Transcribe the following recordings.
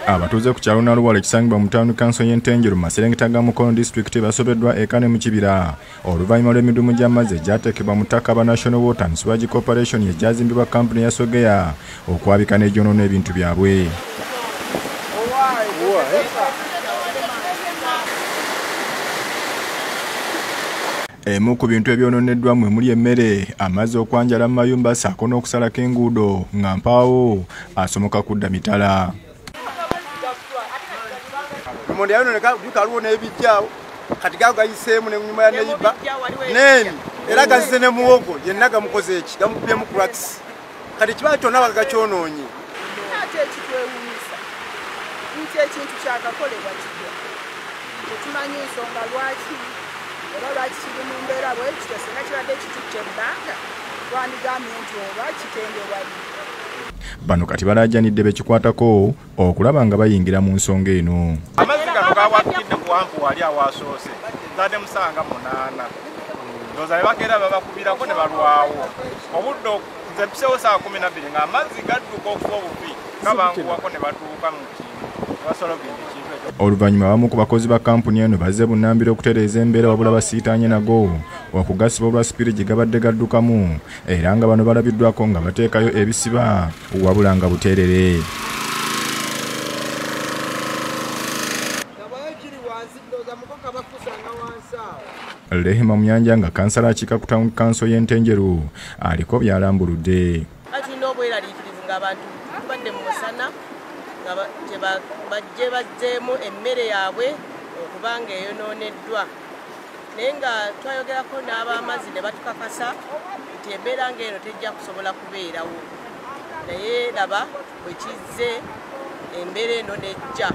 Abatuuze ku kyalo Naluwala ekisangibwa mu tawuni kanso y'Entenjeru mu maserengeta ga Mukono disitulikiti basobeddwa eka ne mu kibira oluvannyuma lw'emidumu gy'amazzi egyateekebwa mu ttaka aba National Water and Sewerage Corporation egyazimbibwa kampuni ya Sogea okwabika n'egyonoona ebintu byabwe. Emu ku bintu ebyonooneddwa mwe muli emmere, amazzi okwanjala mu mayumba ssaako n'okusalako enguudo nga mpaawo asomoka kudda mitala. Lumonde yayononeka waliwo n'ebijjaawo kati gago gayiseemu n'ennyumba ya neyiba neeni era gazize ne muwogo yenna gamukoze eki gamukubyemu cracks kati kiba kyonna bagakyonoonye. Ate ekitwewuunyisa nti ekintu kyakakolebwa kitya, tetumanyi nsonga lwaki oba lwaki kiri mu mbeera bwe kityo. Singa kibadde kitutte ebbanga twandigambye nti oba kitendebwa ddi. Bano kati balaajanidde bekikwatako okulaba nga bayingira mu nsonga eno. Amazzi gano gawatukidde ku wampu wali awasoose zadde musanga 8 ndowooza ne bakeera babakubirako ne balwawo obudde nze mpisewo ssaawa 12 ng'amazzi gadduka okufa obubi nga banguwako ne batuuka mu kintu. Oluvannyuma abamu ku bakozi ba kampuni eno bazze bunnambiro okutereeza embeera wabula basiitaanye nago okugasiba olwa sipiri gye gabadde gaddukamu era nga bano balabiddwako nga bateekayo ebisiba wabula nga buteerere. Rehema Muyanja nga kansala akiika ku tawuni kanso y'Entenjeru aliko by'alambuludde. Tulina obweraliikirivu ng'abantu tubadde mu musana nga bajje bazzeemu emmere yaabwe okubanga eyonooneddwa, naye nga twayogerako n'ab'amazzi ne batukakasa nti embeera ng'eno tejja kusobola kubeerawo, naye laba bwe kizze embeera eno nejja.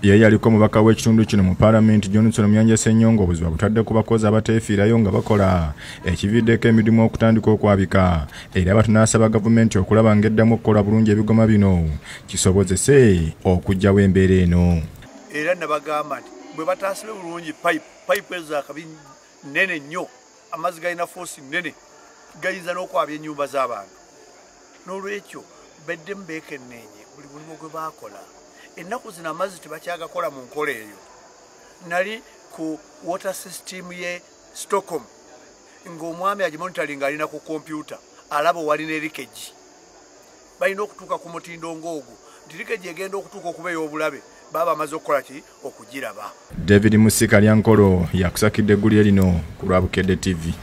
Ye yaliko omubaka w'ekitundu kino mu paalamenti Johnson Muyanja Ssenyonga obuzibu butadde ku bakozi abateefiirayo nga bakola ekiviiddeko emirimu okutandika okwabika era batunaasaba gavumenti okulaba ng'eddamu okukola bulungi ebigoma bino kisobozese okuggyawo embeera eno. Era nabagamba nti bwe bataasibe bulungi payipu ezo zakabi nnene nnyo, amazzi galina foosi nnene gayinza n'okwabya ennyumba z'abantu. N'olwekyo baddemu beekenneenye buli mulimu gwe baakola. Ennaku zino amazzi tebakyagakola mu nkola eyo. Nali ku water system ye Stockholm ng'omwami agimonitoringa alina ku kompyuta alaba walina leakage. Balina okutuuka ku mutindo ng'ogwo nti leakage egenda okutuuka okuba ey'obulabe baba bamaze okukola ki okugiraba. David Musika Lyankolo yakusakidde eggulire lino ku lwa Bukedde TV.